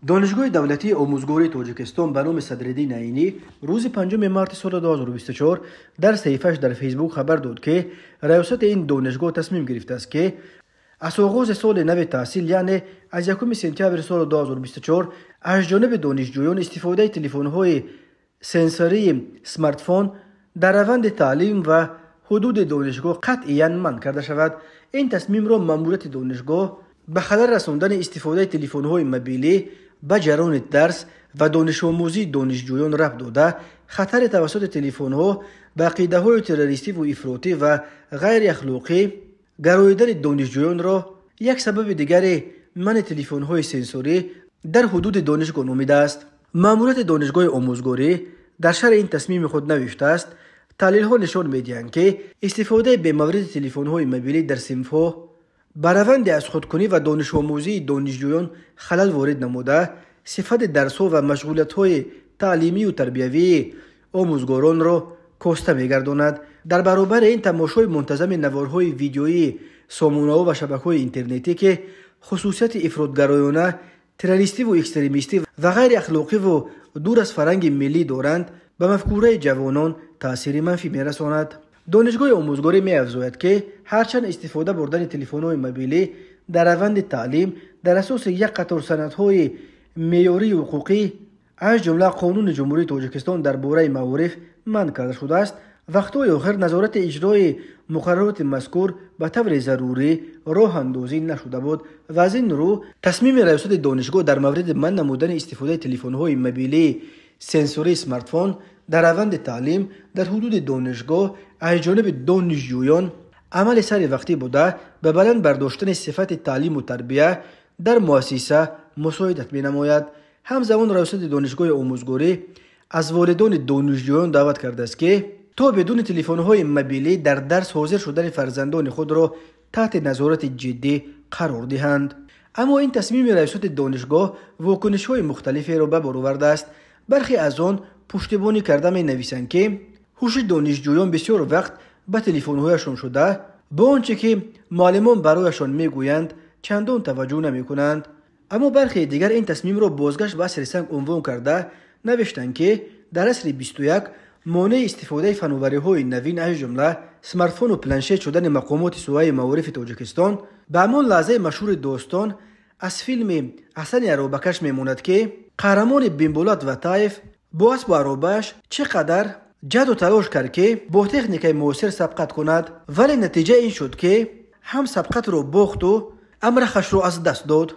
Донишгоҳи давлатии омӯзгории Тоҷикистон ба номи Садриддин Айнӣ рӯзи 5 марти соли 2024 дар саҳифааш дар Фейсбук хабар дод, ки раёсати ин донишгоҳ тасмим гирифтааст, ки аз оғози соли нави таҳсил, яъне аз 1 сентябри соли 2024, аз ҷониби донишҷӯён истифодаи телефонҳои сенсории смартфон дар раванди таълим ва ҳудуди донишгоҳ қатъиян манъ карда шавад. Ин тасмимро маъмурияти донишгоҳ ба халал расондани истифодаи телефонҳои мобилӣ ба ҷараёни дарс ва донишомӯзии донишҷӯён рабт дода, хатари тавассути телефонҳо ба ақидаҳои террористиву ифротӣ ва ғайриахлоқӣ гароидани донишҷӯёнро як сабаби дигари манъи телефонҳои сенсорӣ дар ҳудуди донишгоҳ номидааст. Маъмурияти донишгоҳи омӯзгорӣ дар шарҳи ин тасмими худ навиштааст: таҳлилҳо нишон медиҳанд, ки истифодаи бемавриди телефонҳои мобилӣ дар синфҳо ба раванди аз худкунӣ ва донишомӯзии донишҷӯён халал ворид намуда, сифати дарсҳо ва машғулиятҳои таълимию тарбиявии омӯзгоронро коста мегардонад. Дар баробари ин, тамошои мунтазами наворҳои видеоии сомонаҳо ва шабакаҳои интернетӣ, ки хусусияти ифротгароёна, террористиву экстремистӣ ва ғайриахлоқиву дур аз фарҳанги миллӣ доранд, ба мафкураи ҷавонон таъсири манфӣ мерасонад. Донишгоҳи омӯзгорӣ меафзояд, ки ҳарчанд истифода бурдани телефонҳои мобилӣ дар раванди таълим дар асоси як қатор санадҳои меъёрии ҳуқуқӣ, аз ҷумла Қонуни Ҷумҳурии Тоҷикистон дар бораи маориф, манъ карда шудааст, вақтҳои охир назорати иҷрои муқаррароти мазкур ба таври зарурӣ роҳандозӣ нашуда буд ва аз ин рӯ тасмими раёсати донишгоҳ дар мавриди манъ намудани истифодаи телефонҳои мобилии сенсории смартфон дар раванди таълим дар ҳудуди донишгоҳ аз ҷониби донишҷӯён амали сари вақтӣ буда, ба баланд бардоштани сифати таълиму тарбия дар муассиса мусоидат менамояд. Ҳамзамон раёсати донишгоҳи омӯзгорӣ аз волидони донишҷӯён даъват кардааст, ки то бидуни телефонҳои мобилӣ дар дарс ҳозир шудани фарзандони худро таҳти назорати ҷиддӣ қарор диҳанд. Аммо ин тасмими раёсати донишгоҳ вокунишҳои мухталиферо ба бор овардааст. Бархе аз он пуштибонӣ карда менависанд, ки ҳуши донишҷӯён бисёр вақт ба телефонҳояшон шуда, бо он чӣ ки муаллимон барояшон мегӯянд, чандон таваҷҷӯҳ намекунанд. Аммо бархе дигар ин тасмимро бозгашт ба асри санг унвон карда навиштанд, ки дар асри 21 монеи истифодаи фановариҳои навин, аз ҷумла смартфону планшет шудани мақомоти соҳаи маорифи Тоҷикистон ба ҳамон лаҳзаи машҳури достон аз филми Ҳасани аробакаш мемонад, ки қаҳрамони Бимбулат Ватаев бо асбу аробааш чӣ қадар ҷаҳду талош кард, ки бо техникаи муосир сабқат кунад, вале натиҷа ин шуд, ки ҳам сабқатро бохту амрахашро аз даст дод.